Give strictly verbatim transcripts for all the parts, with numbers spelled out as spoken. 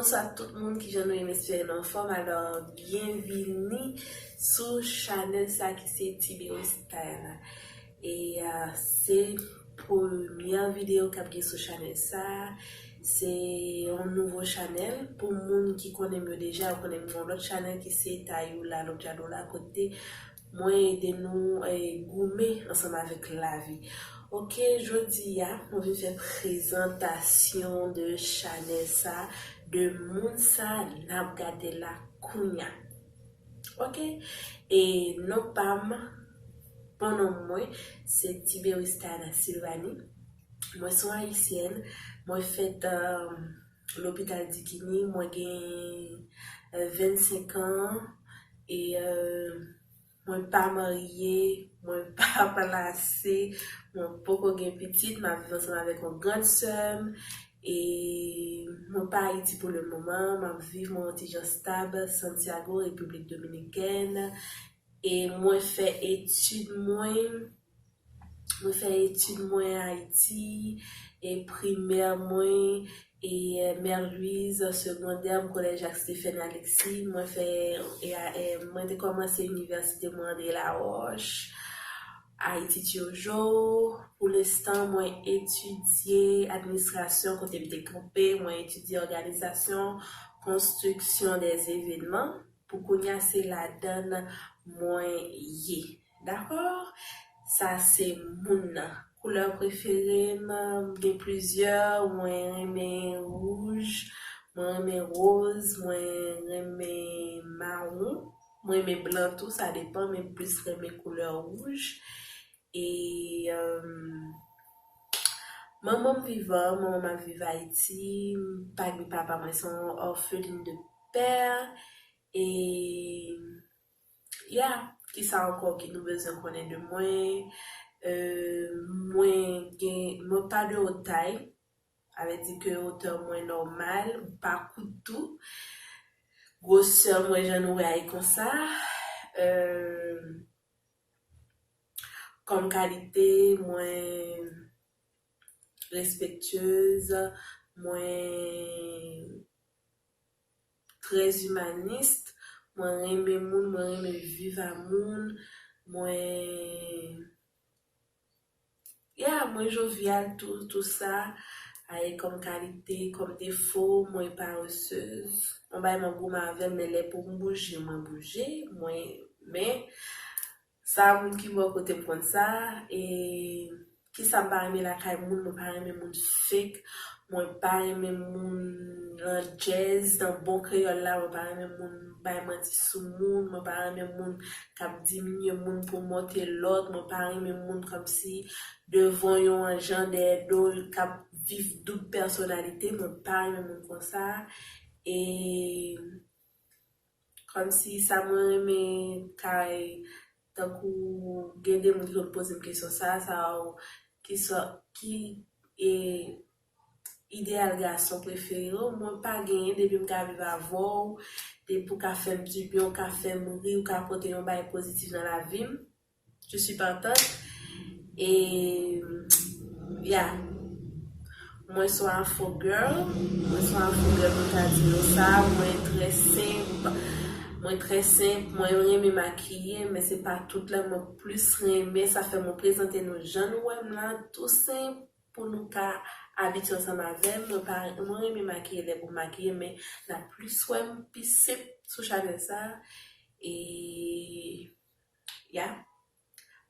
Bonswa tout moun, kijan nou ye? M espere nou anfòm. Alò, byenvini sou chanèl sa ki se Tiberius Style. E uh, se premyè videyo k ap gen sou chanèl sa. Se yon nouvo chanèl. Pou moun ki konnen m yo deja, yo konnen m gen yon lòt chanèl ki se Tayou la, Lobjado la, kote mwen ede nou eh, goumen ansanm avèk lavi. Ok, jodi a, mwen vin fè prezantasyon de chanèl sa, de moun sa n ap gade la kounya. Ok, e non pa m, bon non mwen, se Tiberius Style Sylvanie. Mwen se yon ayisyèn, mwen fèt uh, lopital Dikini, mwen gen uh, vennsenk an, e uh, mwen pa marye, mwen pa plase, mwen poko gen pitit, m ap viv ansanm avèk yon grann sè m, e mwen pa Ayiti pou le moman, m ap viv mwen yon ti jan stab, Santiago, Repiblik Dominikèn, e mwen fè etid mwen, mwen fè etid mwen Ayiti, e primè mwen, e Mère Louise, segondè m, kolèj Jacques Stéphane Alexis, mwen fè, e, e, mwen te kòmanse inivèsite mwen André Laroche, Ayiti Turgeau. Pou lenstan, mwen etidye administrasyon kote m te kanpe, mwen etidye òganizasyon, konstriksyon dè evènman. Pou kounya se ladann mwen ye. Dakò? Sa se moun nan. Koulè prefere m, m gen plizyè, mwen renmen wouj, mwen renmen woz, mwen renmen mawon, mwen renmen blan tou, sa depan, men m plis renmen koulè wouj. E um, manman m vivan, manman m ap viv Ayiti, m pa gen papa, mwen se yon orpheline de père. E ya, kisa ankò ki nou bezwen konnen de mwen? Euh, mwen gen, mwen pa de wot tay, sa vle di ke wotè mwen nòmal, m pa kout tou. Gwosè mwen jan nou wè a e konsa. Euh, kòm kalite, mwen respektyez, mwen trè imanis, mwen renmen moun, mwen renmen viv a moun, mwen, ya, mwen jovyal tou, tou sa, e kòm kalite, kòm defo, mwen parezez. Yon bagay mwen goumen avè l, men lè pou m bouje, mwen bouje, mwen, men, sa moun ki bò kote m konn sa, e kisa m pa renmen lakay moun, mwen pa renmen moun fake, mwen pa renmen moun landjèz, nan bon kreyòl la, mwen pa renmen moun bay manti sou moun, mwen pa renmen moun k ap diminye moun pou monte lòt, mwen pa renmen moun kòmsi devan yon jan dèyè do l k ap viv doub pèsonalite, mwen pa renmen moun konsa. E kòmsi sa mwen renmen kay, tankou gen de moun ki konn poze m kesyon sa, sa ou ki sò, ki e, ideyal gason prefere w, mwen pa genyen, depi m ka viv avè w, depi w ka fè m dibyen, w ka fè m ri, w ka pote yon bagay pozitif nan lavi m, je suis partante. E ya, mwen se yon afro girl, mwen se yon afro girl, mwen ka di nou sa, mwen trè senp, mwen trè senp, mwen renmen makiye, men se pa tout lè mwen plis renmen, sa fè mwen prezante nou jan nou wè m la, tou senp, pou nou ka abitye ansanm avè m. Mwen pa, mwen renmen makiye lè pou m makiye, men n ap plis wè m pi senp sou chanèl sa. E ya,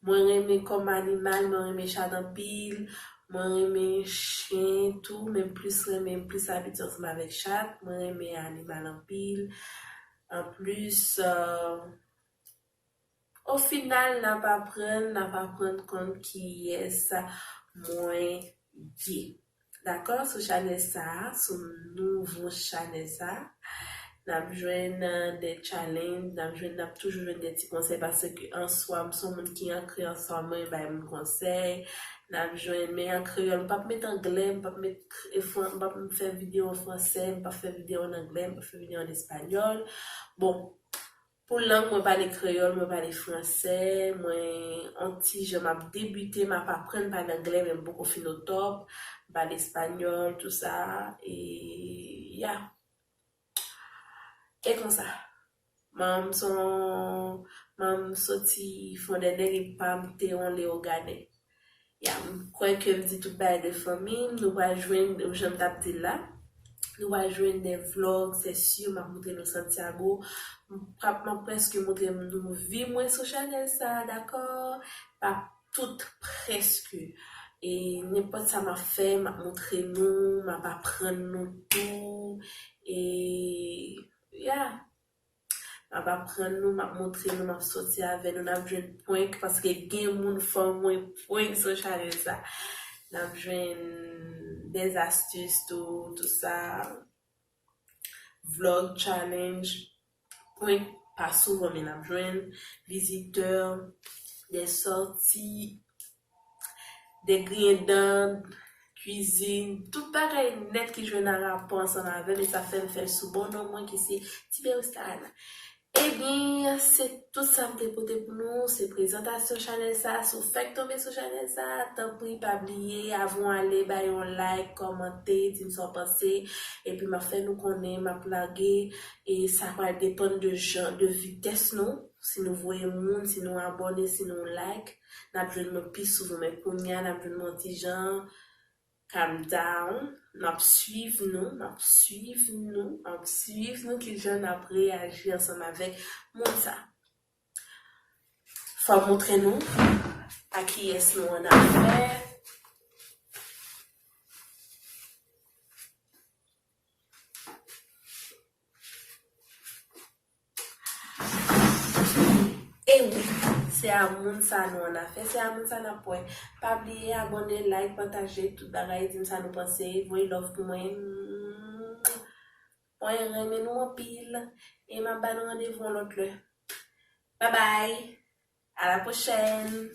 mwen renmen kòm animal, mwen renmen chat anpil, mwen renmen chen tou, men m plis renmen, m plis abitye ansanm avèk chat, mwen renmen animal anpil. Anplis, euh, o final, n ap aprann, n ap aprann konn kiyès mwen ye. Dakò? Sou chanèl sa, sou nouvo chanèl sa, n ap jwenn, euh, de challenge, n ap jwenn, n ap toujou jwenn de ti konsèy, paske an swa, m se yon moun ki ankre an swa, mwen bay moun konsèy, n ap jwenn, men an kreyòl, m p ap met anglè, m p ap met k-, e fran-, m p ap fè videyo an fransè, m p ap fè videyo an anglè, m p ap fè videyo an espanyòl. Bon, pou lang, mwen pale kreyòl, mwen pale fransè, mwen on ti jan m ap debite, m ap aprann pale anglè, men m poko fin o top, m pale espanyòl, tou sa, e ya. E konsa, manm son, manm soti Fondènèg epi pa m te yon Leyogane. Ya, m kwè ke m di tout bagay de fanmi m, nou pral jwenn, jan m t ap di l la, nou pral jwenn de vlog, se si, m ap montre nou Santiago. M ap, m ap prèske montre nou vi mwen sou chanèl sa, dakò? Pa tout, prèske. E nenpòt sa m ap fè, m ap montre nou, m ap aprann nou tou. E, ya. M ap aprann nou, m ap montre nou, m ap soti avè nou, n ap jwenn prank, paske gen moun fè mwen prank sou chanèl sa. N ap jwenn des astuces tou, tou sa. Vlog, challenge, prank pa souvan, men n ap jwenn vizitè, des sorties, de griyen dan, kwizin, tout bagay nèt ki jwenn an rapò ansanm avè m, e sa fè m fè l sou bon non mwen ki se Tiberus Tahana. Ebyen, se tout sa m te pote pou nou, se prezantasyon chanèl sa. Si w fèk tonbe sou chanèl sa, tanpri pa bliye, avan w ale, bay yon like, kòmante, di m sa w panse, epi m ap fè nou konnen, m ap lage, e sa pral depann de jan, de vitès nou, si nou voye moun, si nou abòne, si nou like. N ap jwenn mwen pi souvan, men kounye a n ap jwenn mwen yon ti jan calm down. M ap swiv nou, m ap swiv nou, m ap swiv nou kijan n ap reyaji ansanm avèk moun sa. Fò m montre nou a kiyès nou an afè. E wi, se a moun sa nou an afè, se a moun sa n ap wè. Pa bliye abòne, like, pataje, tout bagay, di m sa nou panse, voye love pou mwen. Mwen renmen nou anpil, e m ap ba nou randevou yon lòt lè. Bye bye, à la prochaine.